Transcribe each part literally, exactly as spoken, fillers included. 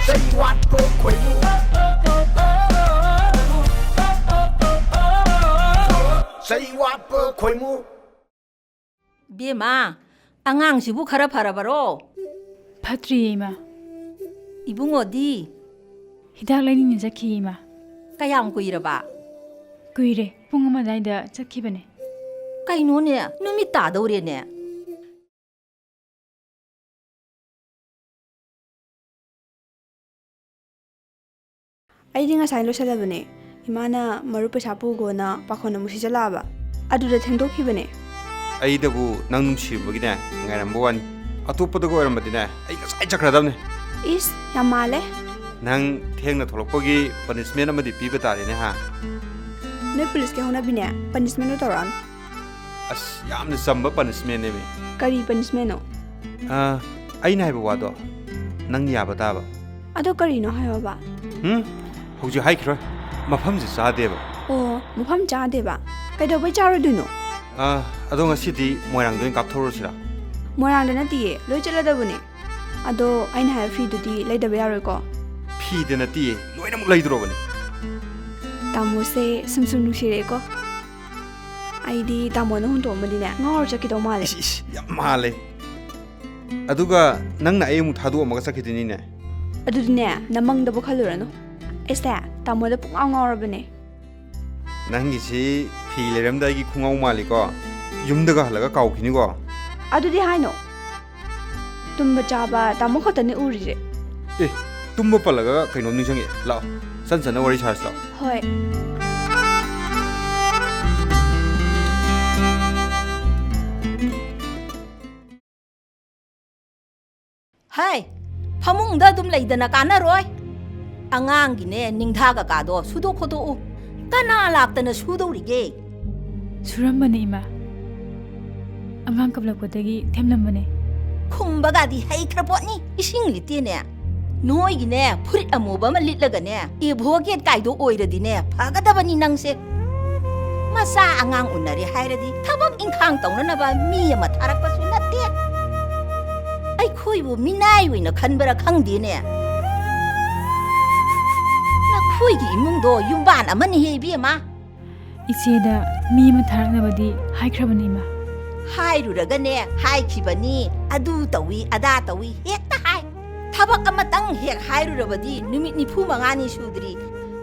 ꯆꯩ ꯋꯥꯠꯄ ꯈꯣꯏꯃꯨ꯫ ꯆꯩ ꯋꯥꯠꯄ ꯈꯣꯏꯃꯨ꯫ ꯕꯦꯝꯃ, ꯑꯉꯥꯡꯁꯤꯕꯨ ꯈꯔ ꯐꯔꯕꯔꯣ? ꯐꯠꯇ꯭ꯔꯤꯌꯦ, ꯏꯃꯥ꯫ ꯏꯕꯨꯡꯉꯣꯗꯤ? ꯍꯤꯗꯥꯛ ꯂꯩꯅꯤꯡꯅ ꯆꯠꯈꯤ, ꯏꯃꯥ꯫ ꯀꯌꯥꯝ ꯀꯨꯏꯔꯕ? ꯀꯨꯏꯔꯦ, ꯄꯨꯡ ꯑꯃ ꯑꯗꯥꯏꯗ ꯆꯠꯈꯤꯕꯅꯦ꯫ ꯀꯩꯅꯣꯅꯦ, ꯅꯨꯃꯤꯠ ꯇꯥꯗꯧꯔꯦꯅꯦ꯫ ꯑꯩꯗꯤ ꯉꯁꯥꯏ ꯂꯣꯏꯁꯜꯂꯕꯅꯦ꯫ ꯏꯃꯥꯅ ꯃꯔꯨꯞ ꯄꯩꯁꯥ ꯄꯨꯒꯣꯅ ꯄꯥꯈꯣꯟ ꯑꯃꯨꯛ ꯁꯤꯖꯜꯂꯛꯑꯕ꯫ ꯑꯗꯨꯗ ꯊꯦꯡꯗꯣꯛꯈꯤꯕꯅꯦ꯫ ꯑꯩꯗꯕꯨ ꯅꯪ ꯅꯨꯡꯁꯤꯔꯨꯕꯒꯤꯅꯦ ꯉꯥꯏꯔꯝꯕ ꯋꯥꯅꯤ꯫ ꯑꯇꯣꯞꯄꯗꯒ ꯑꯣꯏꯔꯝꯕꯗꯤꯅꯦ ꯑꯩ ꯉꯁꯥꯏ ꯆꯠꯈ꯭ꯔꯗꯕꯅꯦ꯫ ꯏꯁ, ꯌꯥꯝ ꯃꯥꯜꯂꯦ꯫ ꯅꯪ ꯊꯦꯡꯅ ꯊꯣꯛꯂꯛꯄꯒꯤ ꯄꯅꯤꯁꯃꯦꯟ ꯑꯃꯗꯤ ꯄꯤꯕ ꯇꯥꯔꯦꯅꯦ, ꯍꯥ? ꯅꯣꯏ ꯄꯨꯂꯤꯁꯀꯤ ꯍꯧꯅꯕꯤꯅꯦ, ꯄꯅꯤꯁꯃꯦꯟꯗꯣ ꯇꯧꯔꯛꯑꯅꯨ꯫ ꯑꯁ, ꯌꯥꯝꯅ ꯆꯝꯕ ꯄꯅꯤꯁꯃꯦꯟꯅꯦꯃꯤ꯫ ꯀꯔꯤ ꯄꯅꯤꯁꯃꯦꯟꯅꯣ? ꯑ, ꯑꯩꯅ ꯍꯥꯏꯕ ꯋꯥꯗꯣ ꯅꯪ ꯌꯥꯕ ꯇꯥꯕ꯫ ꯑꯗꯣ ꯀꯔꯤꯅꯣ ꯍꯥꯏꯌꯣꯕ? ꯍꯨꯝ? ꯍꯧꯖꯤꯛ ꯍꯥꯏꯈꯤꯔꯣꯏ꯫ ꯃꯐꯝꯁꯦ ꯆꯥꯗꯦꯕ꯫ ꯑꯣ, ꯃꯐꯝ ꯆꯥꯗꯦꯕ? ꯀꯩꯗꯧꯕꯩ ꯆꯥꯔꯣꯏꯗꯣꯏꯅꯣ? ꯑ, ꯑꯗꯣ ꯉꯁꯤꯗꯤ ꯃꯣꯏꯔꯥꯡꯗ ꯑꯣꯏꯅ ꯀꯥꯞꯊꯣꯛꯎꯔꯁꯤꯔꯥ? ꯃꯣꯏꯔꯥꯡꯗ ꯅꯠꯇꯤꯌꯦ, ꯂꯣꯏ ꯆꯠꯂꯗꯕꯅꯦ꯫ ꯑꯗꯣ ꯑꯩꯅ ꯍꯥꯏꯕ ꯐꯤꯗꯨꯗꯤ ꯂꯩꯗꯕ ꯌꯥꯔꯣꯏꯀꯣ? ꯐꯤꯗ ꯅꯠꯇꯤꯌꯦ, ꯂꯣꯏꯅꯃꯛ ꯂꯩꯗ꯭ꯔꯣꯕꯅꯦ꯫ ꯇꯥꯃꯣꯁꯦ ꯁꯨꯝ ꯁꯨꯝ ꯅꯨꯡꯁꯤꯔꯛꯑꯦꯀꯣ꯫ ꯑꯩꯗꯤ ꯇꯥꯃꯣꯅ ꯍꯨꯟꯗꯣꯛꯑꯝꯃꯗꯤꯅꯦ, ꯉꯥꯎꯔ ꯆꯠꯈꯤꯗꯧ ꯃꯥꯜꯂꯦ꯫ ꯏꯁ, ꯏꯁ, ꯌꯥꯝ ꯃꯥꯜꯂꯦ꯫ ꯑꯗꯨꯒ ꯅꯪꯅ ꯑꯩ ꯑꯃꯨꯛ ꯊꯥꯗꯣꯛꯑꯝꯃꯒ ꯆꯠꯈꯤꯗꯣꯏꯅꯤꯅꯦ꯫ ꯑꯗꯨꯗꯤꯅꯦ, ꯅꯃꯪꯗꯕꯨ ꯈꯜꯂꯨꯔꯅꯨ꯫ ꯑꯩꯁꯦ ꯇꯥꯃꯣꯗ ꯄꯨꯡꯉꯥꯎ ꯉꯥꯎꯔꯕꯅꯦ꯫ ꯅꯪꯒꯤꯁꯤ ꯐꯤ ꯂꯩꯔꯝꯗꯥꯏꯒꯤ ꯈꯣꯡꯉꯥꯎ ꯃꯥꯜꯂꯤꯀꯣ꯫ ꯌꯨꯝꯗꯒ ꯍꯜꯂꯒ ꯀꯥꯎꯈꯤꯅꯤꯀꯣ꯫ ꯑꯗꯨꯗꯤ ꯍꯥꯏꯅꯣ꯫ ꯇꯨꯝꯕ ꯆꯥꯕ ꯇꯥꯃꯣ ꯈꯛꯇꯅꯦ ꯎꯔꯤꯁꯦ꯫ ꯑꯦ, ꯇꯨꯝꯕ ꯄꯜꯂꯒ ꯀꯩꯅꯣꯝ ꯅꯤꯡꯁꯤꯡꯉꯦ꯫ ꯂꯥꯛꯑꯣ, ꯆꯟ ꯆꯟꯅ ꯋꯥꯔꯤ ꯁꯥꯔꯁꯤ ꯂꯥꯛꯑꯣ꯫ ꯍꯣꯏ꯫ ꯍꯩ, ꯐꯃꯨꯡꯗ ꯑꯗꯨꯝ ꯂꯩꯗꯅ ꯀꯥꯟꯅꯔꯣꯏ꯫ ꯑꯉꯥꯡꯒꯤꯅꯦ ꯅꯤꯡꯊꯥ ꯀꯀꯥꯗꯣ ꯁꯨꯗꯣꯛ ꯈꯣꯠꯇꯣꯛꯎ꯫ ꯀꯅꯥ ꯂꯥꯛꯇꯅ ꯁꯨꯗꯧꯔꯤꯒꯦ? ꯁꯨꯔꯝꯕꯅꯦ, ꯏꯃꯥ꯫ ꯑꯉꯥꯡ ꯀꯞꯂꯛꯄꯗꯒꯤ ꯊꯦꯝꯂꯝꯕꯅꯦ꯫ ꯈꯨꯝꯕꯒꯗꯤ ꯍꯩꯈ꯭ꯔ ꯄꯣꯠꯅꯤ, ꯏꯁꯤꯡ ꯂꯤꯇꯦꯅꯦ꯫ ꯅꯣꯏꯒꯤꯅꯦ ꯐꯨꯔꯤꯠ ꯑꯃꯨꯕ ꯑꯃ ꯂꯤꯠꯂꯒꯅꯦ, ꯑꯦꯚꯣꯀꯦꯠ ꯀꯥꯏꯗꯣ ꯑꯣꯏꯔꯗꯤꯅꯦ ꯐꯒꯗꯕꯅꯤ ꯅꯪꯁꯦ꯫ ꯃꯆꯥ ꯑꯉꯥꯡ ꯎꯅꯔꯦ ꯍꯥꯏꯔꯗꯤ ꯊꯕꯛ ꯏꯪꯈꯥꯡ ꯇꯧꯅꯅꯕ ꯃꯤ ꯑꯃ ꯊꯥꯔꯛꯄꯁꯨ ꯅꯠꯇꯦ꯫ ꯑꯩ ꯑꯩꯈꯣꯏꯕꯨ ꯃꯤꯅꯥꯏ ꯑꯣꯏꯅ ꯈꯟꯕꯔꯥ ꯈꯪꯗꯦꯅꯦ꯫ ꯅꯈꯣꯏꯒꯤ ꯏꯃꯨꯡꯗꯣ ꯌꯨꯝꯕꯥꯟ ꯑꯃꯅꯤꯍꯦ, ꯏꯕꯦꯝꯃ꯫ ꯏꯆꯦꯗ ꯃꯤ ꯑꯃ ꯊꯥꯔꯛꯅꯕꯗꯤ ꯍꯥꯏꯈ꯭ꯔꯕꯅꯤ, ꯏꯃꯥ꯫ ꯍꯥꯏꯔꯨꯔꯒꯅꯦ, ꯍꯥꯏꯈꯤꯕꯅꯤ, ꯑꯗꯨ ꯇꯧꯏ, ꯑꯗꯥ ꯇꯧꯏ, ꯍꯦꯛꯇ ꯍꯥꯏ꯫ ꯊꯕꯛ ꯑꯃꯇꯪ ꯍꯦꯛ ꯍꯥꯏꯔꯨꯔꯕꯗꯤ ꯅꯨꯃꯤꯠ ꯅꯤꯐꯨ ꯃꯉꯥꯅꯤ ꯁꯨꯗ꯭ꯔꯤ,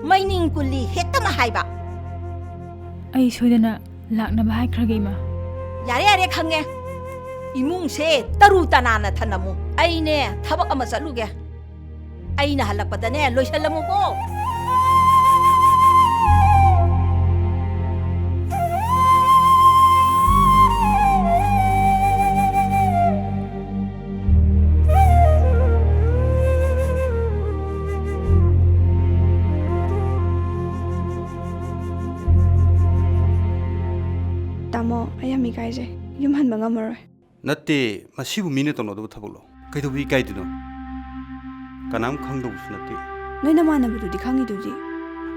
ꯃꯩꯅꯤꯡ ꯀꯨꯜꯂꯤ ꯍꯦꯛꯇꯃꯛ ꯍꯥꯏꯕ꯫ ꯑꯩ ꯁꯣꯏꯗꯅ ꯂꯥꯛꯅꯕ ꯍꯥꯏꯈ꯭ꯔꯒꯦ, ꯏꯃꯥ꯫ ꯌꯥꯔꯦ, ꯌꯥꯔꯦ, ꯈꯪꯉꯦ꯫ ꯏꯃꯨꯡꯁꯦ ꯇꯔꯨ ꯇꯅꯥꯟꯅ ꯊꯅꯝꯃꯨ꯫ ꯑꯩꯅꯦ ꯊꯕꯛ ꯑꯃ ꯆꯠꯂꯨꯒꯦ꯫ ꯑꯩꯅ ꯍꯜꯂꯛꯄꯗꯅꯦ ꯂꯣꯏꯁꯜꯂꯝꯃꯨꯀꯣ꯫ ꯇꯥꯃꯣ, ꯑꯩ ꯌꯥꯝ ꯏꯀꯥꯏꯖꯩ꯫ ꯌꯨꯝ ꯍꯟꯕ ꯉꯝꯃꯔꯣꯏ꯫ ꯅꯠꯇꯦ, ꯃꯁꯤꯕꯨ ꯃꯤꯅ ꯇꯧꯅꯗꯕ ꯊꯕꯛꯂꯣ? ꯀꯩꯗꯧꯕ ꯏꯀꯥꯏꯗꯣꯏꯅꯣ? ꯀꯅꯥꯝ ꯈꯪꯗꯧꯕꯁꯨ ꯅꯠꯇꯦ꯫ ꯅꯣꯏ ꯅꯃꯥꯟꯅꯕꯗꯨꯗꯤ ꯈꯪꯉꯤꯗꯨꯗꯤ?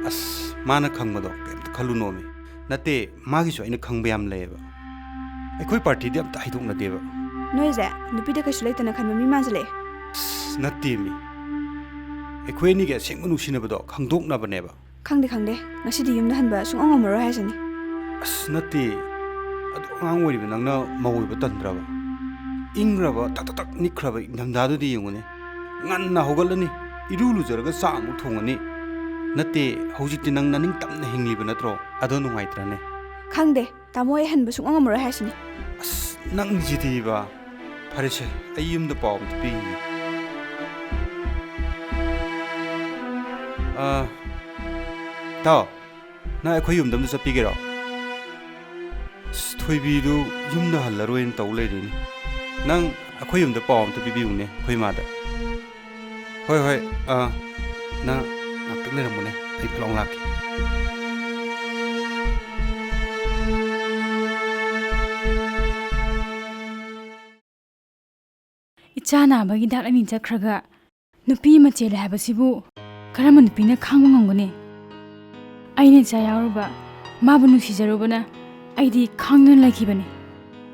ꯑꯁ, ꯃꯥꯅ ꯈꯪꯕꯗꯣ ꯀꯩꯝꯇ ꯈꯜꯂꯨꯅꯣꯃꯤ꯫ ꯅꯠꯇꯦ, ꯃꯥꯒꯤꯁꯨ ꯑꯩꯅ ꯈꯪꯕ ꯌꯥꯝ ꯂꯩꯌꯦꯕ꯫ ꯑꯩꯈꯣꯏ ꯄꯥꯔꯇꯤꯗꯤ ꯑꯝꯇ ꯍꯥꯏꯗꯣꯛꯅꯗꯦꯕ꯫ ꯅꯣꯏꯁꯦ ꯅꯨꯄꯤꯗ ꯀꯩꯁꯨ ꯂꯩꯇꯅ ꯈꯟꯕ ꯃꯤ ꯃꯥꯟꯁꯤꯜꯂꯛꯑꯦ꯫ ꯑꯁ, ꯅꯠꯇꯦꯃꯤ꯫ ꯑꯩꯈꯣꯏ ꯑꯅꯤꯒꯤ ꯑꯁꯦꯡꯕ ꯅꯨꯡꯁꯤꯅꯕꯗꯣ ꯈꯪꯗꯣꯛꯅꯕꯅꯦꯕ꯫ ꯈꯪꯗꯦ, ꯈꯪꯗꯦ꯫ ꯉꯁꯤꯗꯤ ꯌꯨꯝꯗ ꯍꯟꯕ ꯁꯨꯡꯉꯝ ꯉꯝꯃꯔꯣꯏ ꯍꯥꯏꯁꯤꯅꯤ꯫ ꯑꯁ, ꯅꯠꯇꯦ꯫ ꯑꯗꯨ ꯑꯉꯥꯡ ꯑꯣꯏꯔꯤꯕ ꯅꯪꯅ ꯃꯧ ꯑꯣꯏꯕ ꯇꯟꯗ꯭ꯔꯕ? ꯏꯪꯈ꯭ꯔꯕ, ꯇꯛ ꯇꯛ ꯇꯛ ꯅꯤꯛꯈ꯭ꯔꯕ ꯏꯪꯊꯝꯊꯥꯗꯨꯗꯤ ꯌꯦꯡꯉꯨꯅꯦ꯫ ꯉꯟꯅ ꯍꯧꯒꯠꯂꯅꯤ, ꯏꯔꯨ ꯂꯨꯖꯔꯒ ꯆꯥꯛ ꯑꯃꯨꯛ ꯊꯣꯡꯉꯅꯤ꯫ ꯅꯠꯇꯦ, ꯍꯧꯖꯤꯛꯇꯤ ꯅꯪ ꯅꯅꯤꯡꯇꯝꯅ ꯍꯤꯡꯂꯤꯕ ꯅꯠꯇ꯭ꯔꯣ? ꯑꯗꯣ ꯅꯨꯡꯉꯥꯏꯇ꯭ꯔꯅꯦ? ꯈꯪꯗꯦ, ꯇꯥꯃꯣ, ꯑꯩ ꯍꯟꯕ ꯁꯨꯡꯉꯝ ꯉꯝꯃꯔꯣꯏ ꯍꯥꯏꯁꯤꯅꯤ꯫ ꯑꯁ, ꯅꯪꯁꯤꯗꯤꯕ꯫ ꯐꯔꯦꯁꯦ, ꯑꯩ ꯌꯨꯝꯗ ꯄꯥꯎ ꯑꯝꯇ ꯄꯤꯈꯤꯒꯦ꯫ ꯑꯥ, ꯇꯥꯎ, ꯅꯪ ꯑꯩꯈꯣꯏ ꯌꯨꯝꯗ ꯑꯝꯇ ꯆꯠꯄꯤꯒꯦꯔꯣ? ꯑꯁ, ꯊꯣꯏꯕꯤꯗꯨ ꯌꯨꯝꯗ ꯍꯜꯂꯔꯣꯏꯅ ꯇꯧ ꯂꯩꯔꯦꯅꯦ꯫ ꯅꯪ ꯑꯩꯈꯣꯏ ꯌꯨꯝꯗ ꯄꯥꯎ ꯑꯝꯇ ꯄꯤꯕꯤꯌꯨꯅꯦ, ꯑꯩꯈꯣꯏ ꯏꯃꯥꯗ꯫ ꯍꯣꯏ, ꯍꯣꯏ, ꯑꯥ, ꯅꯪ ꯉꯥꯛꯇꯪ ꯂꯩꯔꯝꯃꯨꯅꯦ, ꯑꯩ ꯐꯠ ꯂꯥꯎ ꯂꯥꯛꯀꯦ꯫ ꯏꯆꯥ ꯅꯥꯕꯒꯤ ꯍꯤꯗꯥꯛ ꯂꯩꯅꯤ ꯆꯠꯈ꯭ꯔꯒ ꯅꯨꯄꯤ ꯑꯃ ꯆꯦꯜꯂꯦ ꯍꯥꯏꯕꯁꯤꯕꯨ ꯀꯔꯝꯕ ꯅꯨꯄꯤꯅ ꯈꯥꯡꯕ ꯉꯝꯒꯅꯤ? ꯑꯩꯅ ꯏꯆꯥ ꯌꯥꯎꯔꯨꯕ, ꯃꯥꯕꯨ ꯅꯨꯡꯁꯤꯖꯔꯨꯕꯅ ꯑꯩꯗꯤ ꯈꯥꯡꯗꯨꯅ ꯂꯩꯈꯤꯕꯅꯤ꯫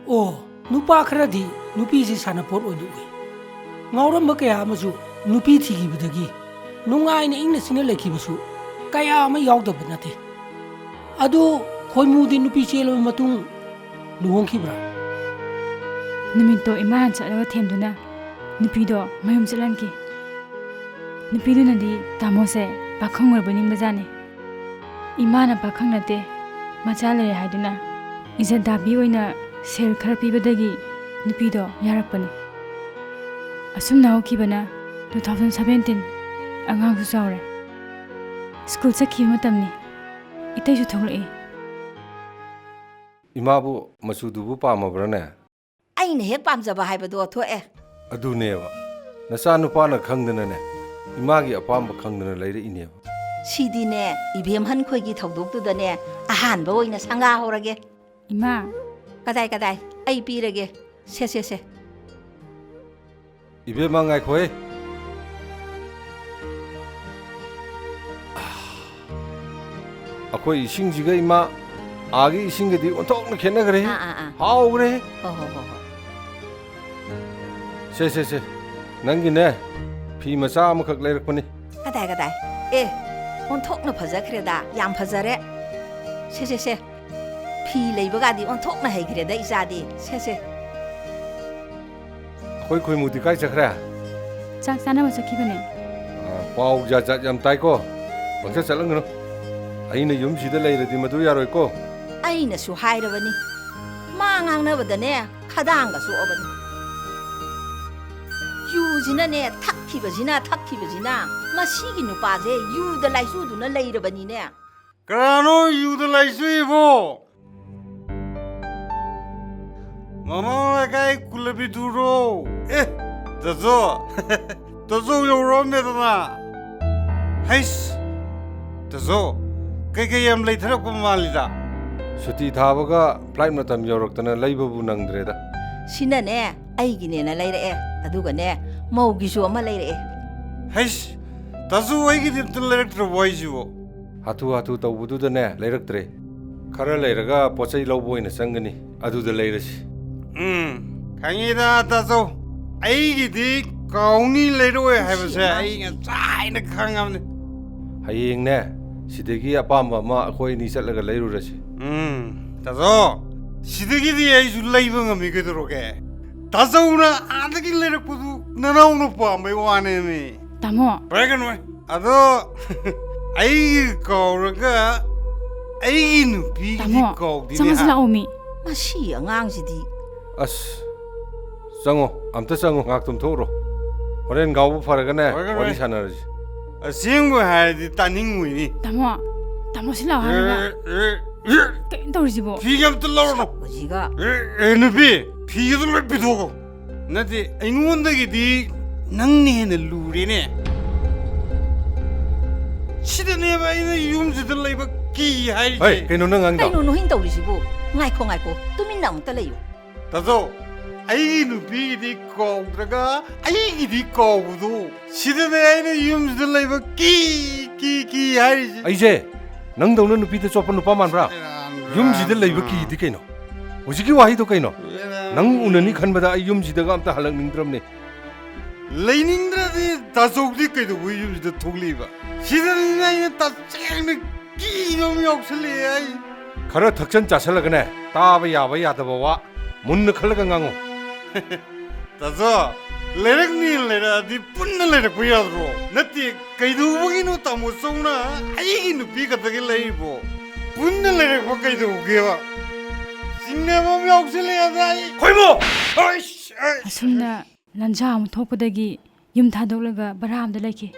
ꯑꯣ, ꯅꯨꯄꯥ ꯈꯔꯗꯤ ꯅꯨꯄꯤꯁꯤ ꯁꯥꯟꯅꯄꯣꯠ ꯑꯣꯏꯅ ꯎꯏ꯫ ꯉꯥꯎꯔꯝꯕ ꯀꯌꯥ ꯑꯃꯁꯨ ꯅꯨꯄꯤ ꯊꯤꯈꯤꯕꯗꯒꯤ ꯅꯨꯡꯉꯥꯏꯅ ꯏꯪꯅ ꯆꯤꯛꯅ ꯂꯩꯈꯤꯕꯁꯨ ꯀꯌꯥ ꯑꯃ ꯌꯥꯎꯗꯕ ꯅꯠꯇꯦ꯫ ꯑꯗꯨ ꯈꯣꯏꯃꯨꯗꯤ ꯅꯨꯄꯤ ꯆꯦꯜꯂꯕ ꯃꯇꯨꯡ ꯂꯨꯍꯣꯡꯈꯤꯕ꯭ꯔꯥ? ꯅꯨꯃꯤꯠꯇꯣ ꯏꯃꯥꯅ ꯆꯠꯂꯒ ꯊꯦꯝꯗꯨꯅ ꯅꯨꯄꯤꯗꯣ ꯃꯌꯨꯝ ꯆꯠꯍꯟꯈꯤ꯫ ꯅꯨꯄꯤꯗꯨꯅꯗꯤ ꯇꯥꯃꯣꯁꯦ ꯄꯥꯈꯪ ꯑꯣꯏꯔꯕ ꯅꯤꯡꯕꯖꯥꯠꯅꯤ꯫ ꯏꯃꯥꯅ ꯄꯥꯈꯪ ꯅꯠꯇꯦ, ꯃꯆꯥ ꯂꯩꯔꯦ ꯍꯥꯏꯗꯨꯅ ꯏꯖꯠꯗꯥꯕꯤ ꯑꯣꯏꯅ ꯁꯦꯜ ꯈꯔ ꯄꯤꯕꯗꯒꯤ ꯅꯨꯄꯤꯗꯣ ꯌꯥꯔꯛꯄꯅꯤ꯫ ꯑꯁꯨꯝꯅ ꯍꯧꯈꯤꯕꯅ two thousand seventeen, ꯑꯉꯥꯡꯁꯨ ꯆꯥꯎꯔꯦ꯫ ꯁ꯭ꯀꯨꯜ ꯆꯠꯈꯤꯕ ꯃꯇꯝꯅꯤ꯫ ꯏꯇꯩꯁꯨ ꯊꯣꯛꯂꯛꯏ꯫ ꯏꯃꯥꯕꯨ ꯃꯆꯨꯗꯨꯕꯨ ꯄꯥꯝꯃꯕ꯭ꯔꯥꯅꯦ? ꯑꯩꯅ ꯍꯦꯛ ꯄꯥꯝꯖꯕ ꯍꯥꯏꯕꯗꯣ ꯊꯣꯛꯑꯦ꯫ ꯑꯗꯨꯅꯦꯕ꯫ ꯅꯆꯥꯅꯨꯄꯥꯅ ꯈꯪꯗꯅꯅꯦ, ꯏꯃꯥꯒꯤ ꯑꯄꯥꯝꯕ ꯈꯪꯗꯅ ꯂꯩꯔꯛꯏꯅꯦꯕ꯫ ꯁꯤꯗꯤꯅꯦ, ꯏꯕꯦꯝꯍꯟ ꯈꯣꯏꯒꯤ ꯊꯧꯗꯣꯛꯇꯨꯗꯅꯦ ꯑꯍꯥꯟꯕ ꯑꯣꯏꯅ ꯁꯪꯒꯥ ꯍꯧꯔꯒꯦ꯫ ꯏꯃꯥ, ꯀꯗꯥꯏ ꯀꯗꯥꯏ? ꯑꯩ ꯄꯤꯔꯒꯦ꯫ ꯁꯦ ꯁꯦ ꯁꯦ꯫ ꯏꯕꯦꯝꯃ ꯉꯥꯏꯈꯣꯍꯦ꯫ ꯑꯩꯈꯣꯏ ꯏꯁꯤꯡꯁꯤꯒ ꯏꯃꯥ ꯑꯥꯒꯤ ꯏꯁꯤꯡꯒꯗꯤ ꯑꯣꯟꯊꯣꯛꯅ ꯈꯦꯠꯅꯈ꯭ꯔꯦ꯫ ꯑꯥ, ꯑꯥ, ꯑꯥ꯫ ꯍꯥꯎꯈ꯭ꯔꯦ꯫ ꯍꯣ ꯍꯣ ꯍꯣ ꯍꯣ꯫ ꯁꯦ ꯁꯦ ꯁꯦ, ꯅꯪꯒꯤꯅꯦ ꯐꯤ ꯃꯆꯥ ꯑꯃꯈꯛ ꯂꯩꯔꯛꯄꯅꯤ꯫ ꯀꯗꯥꯏ ꯀꯗꯥꯏ? ꯑꯦ, ꯑꯣꯟꯊꯣꯛꯅ ꯐꯖꯈ꯭ꯔꯦꯗ, ꯌꯥꯝ ꯐꯖꯔꯦ꯫ ꯁꯦ ꯁꯦ ꯁꯦ, ꯐꯤ ꯂꯩꯕꯒꯗꯤ ꯑꯣꯟꯊꯣꯛꯅ ꯍꯩꯈ꯭ꯔꯦꯗ ꯏꯆꯥꯗꯤ꯫ ꯁꯦ ꯁꯦ꯫ ꯑꯩꯈꯣꯏ ꯈꯣꯏꯃꯨꯗꯤ ꯀꯥꯏ ꯆꯠꯈ꯭ꯔꯦ? ꯆꯥꯛ ꯆꯥꯅꯕ ꯆꯠꯈꯤꯕꯅꯦ꯫ ꯑꯥ, ꯄꯥꯎ ꯖꯥꯠ ꯖꯥꯠ ꯌꯥꯝ ꯇꯥꯏꯀꯣ꯫ ꯄꯪꯆꯠ ꯆꯠꯂꯝꯒꯅꯨ꯫ ꯑꯩꯅ ꯌꯨꯝꯁꯤꯗ ꯂꯩꯔꯗꯤ ꯃꯗꯨ ꯌꯥꯔꯣꯏꯀꯣ꯫ ꯑꯩꯅꯁꯨ ꯍꯥꯏꯔꯕꯅꯤ, ꯃꯥ ꯉꯥꯡꯅꯕꯗꯅꯦ ꯈꯗꯥꯡꯒ ꯁꯣꯛꯑꯕꯅꯤ꯫ ꯌꯨꯁꯤꯅꯅꯦ ꯊꯛꯈꯤꯕꯁꯤꯅ, ꯊꯛꯈꯤꯕꯁꯤꯅ꯫ ꯃꯁꯤꯒꯤ ꯅꯨꯄꯥꯁꯦ ꯌꯨꯗ ꯂꯥꯏꯆꯨꯗꯨꯅ ꯂꯩꯔꯕꯅꯤꯅꯦ꯫ ꯀꯅꯥꯅꯣ ꯌꯨꯗ ꯂꯥꯏꯆꯨꯏꯕꯣ? ꯃꯃꯥꯡ ꯂꯩꯀꯥꯏ ꯀꯨꯂꯕꯤꯗꯨꯔꯣ? ꯑꯦ, ꯇꯥꯖꯣ, ꯇꯥꯖꯣ ꯌꯧꯔꯛꯑꯝꯃꯦꯗꯅ꯫ ꯍꯩꯁ, ꯇꯥꯖꯣ, ꯀꯩꯀꯩ ꯌꯥꯝ ꯂꯩꯊꯔꯛꯄ ꯃꯥꯜꯂꯤꯗ꯫ ꯁꯨꯇꯤ ꯊꯥꯕꯒ flight ꯃꯇꯝ ꯌꯧꯔꯛꯇꯅ ꯂꯩꯕꯕꯨ ꯅꯪꯗ꯭ꯔꯦꯗ꯫ ꯁꯤꯅꯅꯦ ꯑꯩꯒꯤꯅꯦꯅ ꯂꯩꯔꯛꯑꯦ, ꯑꯗꯨꯒꯅꯦ ꯃꯧꯒꯤꯁꯨ ꯑꯃ ꯂꯩꯔꯛꯑꯦ꯫ ꯍꯩꯁ, ꯇꯥꯖꯣ ꯑꯩꯒꯤꯗꯤ ꯑꯝꯇ ꯂꯩꯔꯛꯇ꯭ꯔꯕꯣ ꯍꯥꯏꯁꯤꯕꯣ? ꯍꯥꯊꯨ ꯍꯥꯊꯨ ꯇꯧꯕꯗꯨꯗꯅꯦ ꯂꯩꯔꯛꯇ꯭ꯔꯦ꯫ ꯈꯔ ꯂꯩꯔꯒ ꯄꯣꯠ ꯆꯩ ꯂꯧꯕ ꯑꯣꯏꯅ ꯆꯪꯒꯅꯤ, ꯑꯗꯨꯗ ꯂꯩꯔꯁꯤ꯫ ꯎꯝ, ꯈꯪꯉꯤꯗ ꯇꯥꯖꯧ, ꯑꯩꯒꯤꯗꯤ ꯀꯥꯎꯅꯤ ꯂꯩꯔꯛꯑꯣꯏ ꯍꯥꯏꯕꯁꯦ ꯑꯩ ꯉꯁꯥꯏꯅ ꯈꯪꯉꯕꯅꯤ꯫ ꯍꯌꯦꯡꯅꯦ, ꯁꯤꯗꯒꯤ ꯑꯄꯥꯝꯕ ꯑꯃ ꯑꯩꯈꯣꯏ ꯑꯅꯤ ꯆꯠꯂꯒ ꯂꯩꯔꯨꯔꯁꯤ꯫ ꯎꯝ, ꯇꯥꯖꯧ, ꯁꯤꯗꯒꯤꯗꯤ ꯑꯩꯁꯨ ꯂꯩꯕ ꯉꯝꯃꯤ ꯀꯩꯗꯧꯔꯒꯦ? ꯇꯥꯖꯧꯅ ꯑꯥꯗꯒꯤ ꯂꯩꯔꯛꯄꯗꯨ ꯅꯅꯥꯎꯅ ꯄꯥꯝꯕꯩ ꯋꯥꯅꯦꯃꯤ꯫ ꯇꯥꯃꯣ꯫ ꯄꯥꯏꯒꯅꯨ꯫ ꯑꯗꯣ ꯑꯩꯒꯤ ꯀꯥꯎꯔꯒ ꯑꯩꯒꯤ ꯅꯨꯄꯤꯒꯤꯗꯤ ꯇꯥꯃꯣ, ꯀꯥꯎꯗꯦꯅꯦ, ꯆꯪꯉꯁꯤ ꯍꯥ? ꯂꯥꯛꯑꯣ ꯃꯤ꯫ ꯃꯁꯤ ꯑꯉꯥꯡꯁꯤꯗꯤ꯫ ꯑꯁ, ꯆꯪꯉꯣ, ꯑꯝꯇ ꯆꯪꯉꯣ, ꯉꯥꯏꯍꯥꯛ ꯇꯨꯝꯊꯣꯛꯎꯔꯣ꯫ ꯍꯣꯔꯦꯟ ꯉꯥꯎꯕ ꯐꯔꯒꯅꯦ, ꯍꯣꯏ, ꯍꯣꯏ, ꯋꯥꯔꯤ ꯍꯣꯏ꯫ ꯁꯥꯟꯅꯔꯁꯤ꯫ ꯑꯁꯦꯡꯕ ꯍꯥꯏꯔꯗꯤ ꯇꯥꯅꯤꯡꯉꯣꯏꯅꯦ꯫ ꯇꯥꯃꯣ, ꯇꯥꯃꯣ ꯁꯤ ꯂꯥꯛꯑꯣ ꯍꯥꯏꯔꯒ꯫ ꯑꯦ, ꯑꯦ, ꯑꯦ꯫ ꯀꯩꯅꯣ ꯇꯧꯔꯤꯁꯤꯕꯣ? ꯐꯤꯒ ꯑꯝꯇ ꯂꯧꯔꯨꯅꯨ꯫ ꯁꯛꯄꯁꯤꯒ꯫ ꯑꯦ, ꯑꯦ, ꯅꯨꯄꯤ, ꯐꯤꯒꯗꯣ ꯂꯣꯏ ꯄꯤꯊꯣꯛꯈꯣ꯫ ꯅꯠꯇꯦ, ꯑꯩꯉꯣꯟꯗꯒꯤꯗꯤ ꯅꯪꯅ ꯍꯦꯟꯅ ꯂꯨꯔꯦꯅꯦ꯫ ꯁꯤꯗꯅꯦꯕ ꯑꯩꯅ ꯌꯨꯝꯁꯤꯗ ꯂꯩꯕ ꯀꯤ ꯍꯥꯏꯔꯤꯁꯦ꯫ ꯍꯩ, ꯀꯩꯅꯣ ꯅꯪ ꯉꯥꯡꯗꯣ? ꯀꯩꯅꯣ ꯅꯣꯏꯅ ꯇꯧꯔꯤꯁꯤꯕꯨ? ꯉꯥꯏꯈꯣ, ꯉꯥꯏꯈꯣ, ꯇꯨꯃꯤꯟꯅ ꯑꯃꯨꯛꯇ ꯂꯩꯌꯨ꯫ ꯇꯥꯖꯧ, ꯑꯩꯒꯤ ꯅꯨꯄꯤꯒꯤꯗꯤ ꯀꯥꯎꯗ꯭ꯔꯒ ꯑꯩꯒꯤꯗꯤ ꯀꯥꯎꯕꯗꯣ, ꯁꯤꯗꯅꯦ ꯑꯩꯅ ꯌꯨꯝꯁꯤꯗ ꯂꯩꯕ ꯀꯤ, ꯀꯤ, ꯀꯤ ꯍꯥꯏꯔꯤꯁꯦ꯫ ꯑꯩꯁꯦ ꯅꯪꯗꯧꯅ ꯅꯨꯄꯤꯗ ꯆꯣꯞꯄ ꯅꯨꯄꯥ ꯃꯥꯟꯕ꯭ꯔꯥ? ꯁꯦꯔꯥꯟ ꯇꯨꯔꯥꯟ꯫ ꯌꯨꯝꯁꯤꯗ ꯂꯩꯕ ꯀꯤꯗꯤ ꯀꯩꯅꯣ? ꯍꯧꯖꯤꯛꯀꯤ ꯋꯥꯍꯩꯗꯣ ꯀꯩꯅꯣ? ꯁꯦꯔꯥꯟ꯫ ꯅꯪ ꯎꯅꯅꯤ ꯈꯟꯕꯗ ꯑꯩ ꯌꯨꯝꯁꯤꯗꯒ ꯑꯝꯇ ꯍꯜꯂꯛꯅꯤꯡꯗ꯭ꯔꯕꯅꯦ꯫ ꯂꯩꯅꯤꯡꯗ꯭ꯔꯗꯤ ꯇꯥꯖꯧꯗꯤ ꯀꯩꯗꯧꯕꯩ ꯌꯨꯝꯁꯤꯗ ꯊꯣꯛꯂꯛꯏꯕ? ꯁꯤꯗꯅꯤꯅꯦ ꯑꯩꯅ ꯇꯁꯦꯡꯅ ꯀꯤꯕ ꯑꯃ ꯌꯥꯎꯁꯜꯂꯛꯑꯦ ꯑꯩ꯫ ꯈꯔ ꯊꯛꯆꯟ ꯆꯥꯁꯜꯂꯒꯅꯦ, ꯇꯥꯕ ꯌꯥꯕ ꯌꯥꯗꯕ ꯋꯥ ꯃꯨꯟꯅ ꯈꯜꯂꯒ ꯉꯥꯡꯉꯨ꯫ ꯇꯥꯖꯧ, ꯂꯩꯔꯛꯅꯤ ꯂꯩꯔꯛꯑꯗꯤ ꯄꯨꯟꯅ ꯂꯩꯔꯛꯄ ꯌꯥꯗ꯭ꯔꯣ? ꯅꯠꯇꯦ, ꯀꯩꯗꯧꯕꯒꯤꯅꯣ ꯇꯥꯃꯣ ꯆꯧꯅ ꯑꯩꯒꯤ ꯅꯨꯄꯤ ꯈꯛꯇꯒꯤ ꯂꯩꯔꯤꯕꯣ? ꯄꯨꯟꯅ ꯂꯩꯔꯛꯄ ꯀꯩꯗꯧꯒꯦꯕ? ꯆꯤꯡꯅꯕ ꯑꯃ ꯌꯥꯎꯁꯜꯂꯛꯑꯦꯗ ꯑꯩ꯫ ꯈꯣꯏꯃꯨ! ꯑꯩꯁ, ꯑꯩ꯫ ꯑꯁꯨꯝꯅ ꯂꯟꯖꯥ ꯑꯃ ꯊꯣꯛꯄꯗꯒꯤ ꯌꯨꯝ ꯊꯥꯗꯣꯛꯂꯒ ꯚꯔꯥ ꯑꯃꯗ ꯂꯩꯈꯤ꯫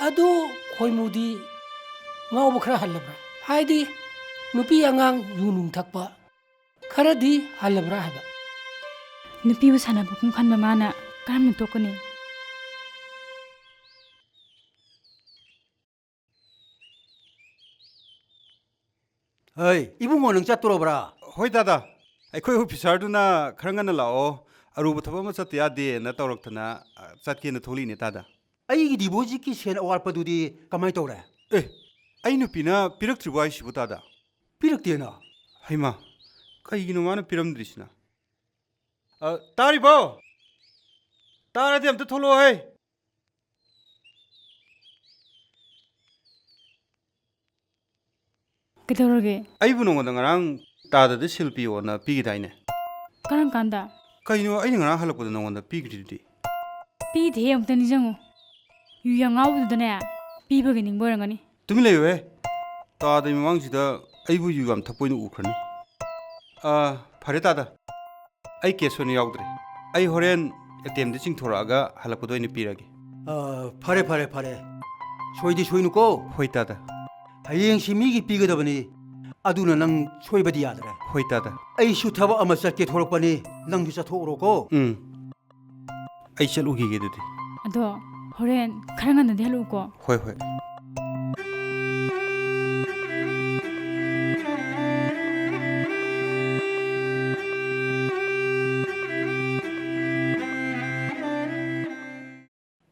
ꯑꯗꯨ ꯈꯣꯏꯃꯨꯗꯤ ꯉꯥꯎꯕ ꯈꯔ ꯍꯜꯂꯕ꯭ꯔꯥ? ꯍꯥꯏꯗꯤ ꯅꯨꯄꯤ ꯑꯉꯥꯡ ꯌꯨ ꯅꯨꯡ ꯊꯛꯄ ꯈꯔꯗꯤ ꯍꯜꯂꯕ꯭ꯔꯥ ꯍꯥꯏꯕ꯫ ꯅꯨꯄꯤꯕꯨ ꯁꯥꯟꯅꯕ ꯈꯨꯝ ꯈꯟꯕ ꯃꯥꯅ ꯀꯔꯝꯅ ꯇꯣꯛꯀꯅꯤ? ꯍꯩ, ꯏꯕꯨꯡꯉꯣ, ꯅꯪ ꯆꯠꯇꯣꯔꯕ꯭ꯔꯥ? ꯍꯣꯏ, ꯇꯥꯗ꯫ ꯑꯩꯈꯣꯏ ꯑꯣꯐꯤꯁꯥꯔꯗꯨꯅ ꯈꯔ ꯉꯟꯅ ꯂꯥꯛꯑꯣ, ꯑꯔꯨꯕ ꯊꯕꯛ ꯑꯃ ꯆꯠꯇ ꯌꯥꯗꯦꯅ ꯇꯧꯔꯛꯇꯅ, ꯑ, ꯆꯠꯀꯦꯅ ꯊꯣꯛꯂꯛꯏꯅꯦ, ꯇꯥꯗ꯫ ꯑꯩꯒꯤ ꯗꯤꯄꯣꯖꯤꯠꯀꯤ ꯁꯦꯟ ꯑꯋꯥꯠꯄꯗꯨꯗꯤ ꯀꯃꯥꯏ ꯇꯧꯔꯦ? ꯑꯦ, ꯑꯩ ꯅꯨꯄꯤꯅ ꯄꯤꯔꯛꯇ꯭ꯔꯤꯕꯣ ꯍꯥꯏꯁꯤꯕꯨ, ꯇꯥꯗ? ꯄꯤꯔꯛꯇꯦꯅ꯫ ꯍꯩꯃꯥ, ꯀꯩꯒꯤꯅꯣ ꯃꯥꯅ ꯄꯤꯔꯝꯗ꯭ꯔꯤꯁꯤꯅ? ꯑ, ꯇꯥꯔꯤꯕꯣ? ꯇꯥꯔꯗꯤ ꯑꯝꯇ ꯊꯣꯛꯂꯛꯑꯣꯍꯦ꯫ ꯀꯩꯗꯧꯔꯒꯦ? ꯑꯩꯕꯨ ꯅꯉꯣꯟꯗ ꯉꯔꯥꯡ ꯇꯥꯗꯗ ꯁꯤꯜ ꯄꯤꯌꯣꯅ ꯄꯤꯈꯤꯗꯥꯏꯅꯦ? ꯀꯔꯝ ꯀꯥꯟꯗ? ꯀꯩꯅꯣ, ꯑꯩꯅ ꯉꯔꯥꯡ ꯍꯜꯂꯛꯄꯗ ꯅꯉꯣꯟꯗ ꯄꯤꯈ꯭ꯔꯤꯗꯨꯗꯤ? ꯄꯤꯗꯦꯍꯦ, ꯑꯃꯨꯛꯇ ꯅꯤꯡꯁꯤꯡꯉꯨ꯫ ꯌꯨ ꯌꯥꯝ ꯉꯥꯎꯕꯗꯨꯗꯅꯦ, ꯄꯤꯕꯒꯤ ꯅꯤꯡꯕ ꯑꯣꯏꯔꯝꯒꯅꯤ꯫ ꯇꯨꯃꯤꯟ ꯂꯩꯌꯨꯍꯦ꯫ ꯇꯥꯗꯩ ꯃꯃꯥꯡꯁꯤꯗ ꯑꯩꯕꯨ ꯌꯨ ꯌꯥꯝ ꯊꯛꯄ ꯑꯣꯏꯅ ꯎꯈ꯭ꯔꯅꯤ꯫ ꯑꯥ, ꯐꯔꯦ ꯇꯥꯗ꯫ ꯑꯩ ꯀꯦꯁ ꯑꯣꯏꯅ ꯌꯥꯎꯗ꯭ꯔꯦ꯫ ꯑꯩ ꯍꯣꯔꯦꯟ ꯑꯦ.ꯇꯤ.ꯑꯦꯝꯗ ꯆꯤꯡꯊꯣꯔꯛꯑꯒ ꯍꯜꯂꯛꯄꯗ ꯑꯣꯏꯅ ꯄꯤꯔꯒꯦ꯫ ꯑ, ꯐꯔꯦ, ꯐꯔꯦ, ꯐꯔꯦ꯫ ꯁꯣꯏꯗꯤ ꯁꯣꯏꯅꯨꯀꯣ꯫ ꯍꯣꯏ ꯇꯥꯗ꯫ ꯍꯌꯦꯡꯁꯤ ꯃꯤꯒꯤ ꯄꯤꯒꯗꯕꯅꯤ꯫ ꯑꯗꯨꯅ ꯅꯪ ꯁꯣꯏꯕꯗꯤ ꯌꯥꯗ꯭ꯔꯦ꯫ ꯍꯣꯏ ꯇꯥꯗ꯫ ꯑꯩꯁꯨ ꯊꯕꯛ ꯑꯃ ꯆꯠꯀꯦ ꯊꯣꯛꯂꯛꯄꯅꯤ꯫ ꯅꯪꯁꯨ ꯆꯠꯊꯣꯛꯎꯔꯣꯀꯣ꯫ ꯎꯝ꯫ ꯑꯩ ꯆꯠꯂꯨꯈꯤꯒꯦ ꯑꯗꯨꯗꯤ꯫ ꯑꯗꯣ ꯍꯣꯔꯦꯟ ꯈꯔ ꯉꯟꯅꯗꯤ ꯍꯜꯂꯛꯎꯀꯣ꯫ ꯍꯣꯏ, ꯍꯣꯏ꯫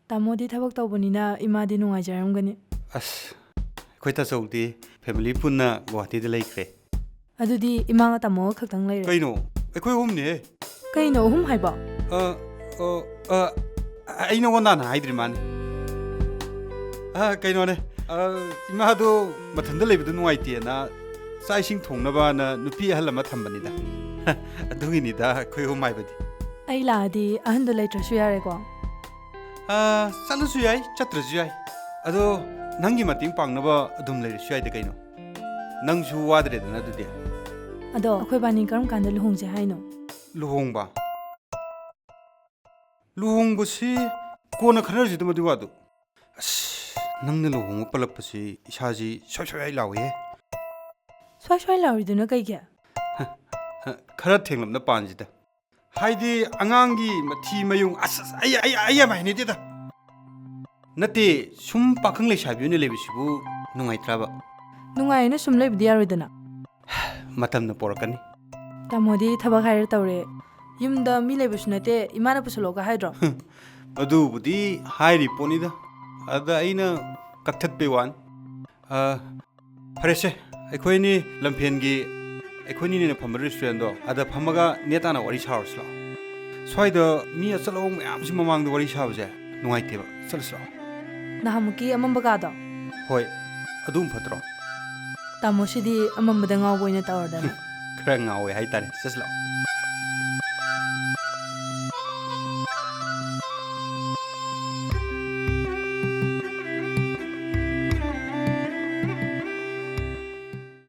ꯇꯥꯃꯣꯗꯤ ꯊꯕꯛ ꯇꯧꯕꯅꯤꯅ ꯏꯃꯥꯗꯤ ꯅꯨꯡꯉꯥꯏꯖꯔꯝꯒꯅꯤ꯫ ꯑꯁ, ꯑꯩꯈꯣꯏ ꯇꯥꯆꯧꯗꯤ ꯐꯦꯃꯤꯂꯤ ꯄꯨꯟꯅ ꯒꯨꯋꯥꯍꯥꯇꯤꯗ ꯂꯩꯈ꯭ꯔꯦ꯫ ꯑꯗꯨꯗꯤ ꯏꯃꯥꯒ ꯇꯥꯃꯣꯒ ꯈꯛꯇꯪ ꯂꯩꯔꯦ꯫ ꯀꯩꯅꯣ? ꯑꯩꯈꯣꯏ ꯑꯍꯨꯝꯅꯦꯍꯦ꯫ ꯀꯩꯅꯣ ꯑꯍꯨꯝ ꯍꯥꯏꯕꯣ? ꯑ, ꯑ, ꯑ, ꯑꯩ ꯅꯉꯣꯟꯗ ꯍꯥꯟꯅ ꯍꯥꯏꯗ꯭ꯔꯤ ꯃꯥꯅꯦ꯫ ꯑ, ꯀꯩꯅꯣꯅꯦ, ꯑ, ꯏꯃꯥꯗꯣ ꯃꯊꯟꯇ ꯂꯩꯕꯗꯣ ꯅꯨꯡꯉꯥꯏꯇꯦꯅ ꯆꯥꯛ ꯏꯁꯤꯡ ꯊꯣꯡꯅꯕꯅ ꯅꯨꯄꯤ ꯑꯍꯜ ꯑꯃ ꯊꯝꯕꯅꯤꯗ꯫ ꯑꯗꯨꯒꯤꯅꯤꯗ ꯑꯩꯈꯣꯏ ꯑꯍꯨꯝ ꯍꯥꯏꯕꯗꯤ꯫ ꯑꯩ ꯂꯥꯛꯑꯗꯤ ꯑꯍꯟꯗꯣ ꯂꯩꯇ꯭ꯔꯁꯨ ꯌꯥꯔꯦꯀꯣ? ꯑ, ꯆꯠꯂꯁꯨ ꯌꯥꯏ, ꯆꯠꯇ꯭ꯔꯁꯨ ꯌꯥꯏ꯫ ꯑꯗꯣ ꯅꯪꯒꯤ ꯃꯇꯦꯡ ꯄꯥꯡꯅꯕ ꯑꯗꯨꯝ ꯂꯩꯔꯁꯨ ꯌꯥꯏꯗ ꯀꯩꯅꯣ꯫ ꯅꯪꯁꯨ ꯋꯥꯗ꯭ꯔꯦꯗꯅ ꯑꯗꯨꯗꯤ꯫ ꯑꯗꯣ ꯑꯩꯈꯣꯏꯕꯥꯅꯤ ꯀꯔꯝ ꯀꯥꯟꯗ ꯂꯨꯍꯣꯡꯁꯦ ꯍꯥꯏꯅꯣ? ꯂꯨꯍꯣꯡꯕ? ꯂꯨꯍꯣꯡꯕꯁꯤ ꯀꯣꯟꯅ ꯈꯟꯅꯔꯁꯤꯗ ꯃꯗꯨꯏ ꯋꯥꯗꯨ꯫ ꯑꯁ, ꯅꯪꯅ ꯂꯨꯍꯣꯡꯕ ꯄꯜꯂꯛꯄꯁꯤ ꯏꯁꯥꯁꯤ ꯁ꯭ꯋꯥꯏ ꯁ꯭ꯋꯥꯏ ꯂꯥꯎꯏꯍꯦ꯫ ꯁ꯭ꯋꯥꯏ ꯁ꯭ꯋꯥꯏ ꯂꯥꯎꯔꯤꯗꯨꯅ ꯀꯩꯒꯤ? ꯍ, ꯍ, ꯈꯔ ꯊꯦꯡꯂꯞꯅ ꯄꯥꯟꯁꯤꯗ꯫ ꯍꯥꯏꯗꯤ ꯑꯉꯥꯡꯒꯤ ꯃꯊꯤ ꯃꯌꯨꯡ, ꯑꯁ, ꯑꯁ, ꯑꯩ, ꯑꯩ, ꯑꯩ ꯌꯥꯝ ꯍꯩꯅꯗꯦꯗ꯫ ꯅꯠꯇꯦ, ꯁꯨꯝ ꯄꯥꯈꯪ ꯂꯩꯁꯥꯕꯤ ꯑꯣꯏꯅ ꯂꯩꯕꯁꯤꯕꯨ ꯅꯨꯡꯉꯥꯏꯇ꯭ꯔꯕ? ꯅꯨꯡꯉꯥꯏꯅ ꯁꯨꯝ ꯂꯩꯕꯗꯤ ꯌꯥꯔꯣꯏꯗꯅ꯫ ꯃꯇꯝꯅ ꯄꯣꯔꯛꯀꯅꯤ꯫ ꯇꯥꯃꯣꯗꯤ ꯊꯕꯛ ꯍꯥꯏꯔ ꯇꯧꯔꯦ꯫ ꯌꯨꯝꯗ ꯃꯤ ꯂꯩꯕꯁꯨ ꯅꯠꯇꯦ, ꯏꯃꯥꯅ ꯄꯨꯁꯜꯂꯣꯒ ꯍꯥꯏꯗ꯭ꯔꯣ? ꯑꯗꯨꯕꯨꯗꯤ ꯍꯥꯏꯔꯤ ꯄꯣꯠꯅꯤꯗ, ꯑꯗ ꯑꯩꯅ ꯀꯛꯊꯠꯄꯩ ꯋꯥꯅꯤ꯫ ꯑ, ꯐꯔꯦꯁꯦ, ꯑꯩꯈꯣꯏꯅꯤ ꯂꯝꯐꯦꯟꯒꯤ ꯑꯩꯈꯣꯏꯅꯤꯅ ꯐꯝꯕ ꯔꯦꯁꯇꯨꯔꯦꯟꯗꯣ, ꯑꯗ ꯐꯝꯃꯒ ꯅꯦ ꯇꯥꯅ ꯋꯥꯔꯤ ꯁꯥꯔꯨꯁꯤ ꯂꯥꯛꯑꯣ꯫ ꯁ꯭ꯋꯥꯏꯗ ꯃꯤ ꯑꯆꯠ ꯑꯋꯣꯡ ꯃꯌꯥꯝꯁꯤ ꯃꯃꯥꯡꯗ ꯋꯥꯔꯤ ꯁꯥꯕꯁꯦ ꯅꯨꯡꯉꯥꯏꯇꯦꯕ꯫ ꯆꯠꯂꯁꯤ ꯂꯥꯛꯑꯣ꯫ ꯅꯍꯥꯟꯃꯨꯛꯀꯤ ꯑꯃꯝꯕ ꯀꯥꯗꯣ? ꯍꯣꯏ, ꯑꯗꯨꯝ ꯐꯠꯇ꯭ꯔꯣ? ꯇꯥꯃꯣꯁꯤꯗꯤ ꯑꯃꯝꯕꯗ ꯉꯥꯎꯕ ꯑꯣꯏꯅ ꯇꯧꯔꯗꯅ꯫ ꯈꯔ ꯉꯥꯎꯋꯦ ꯍꯥꯏꯇꯥꯔꯦ꯫ ꯆꯠꯁꯤ ꯂꯥꯛꯑꯣ꯫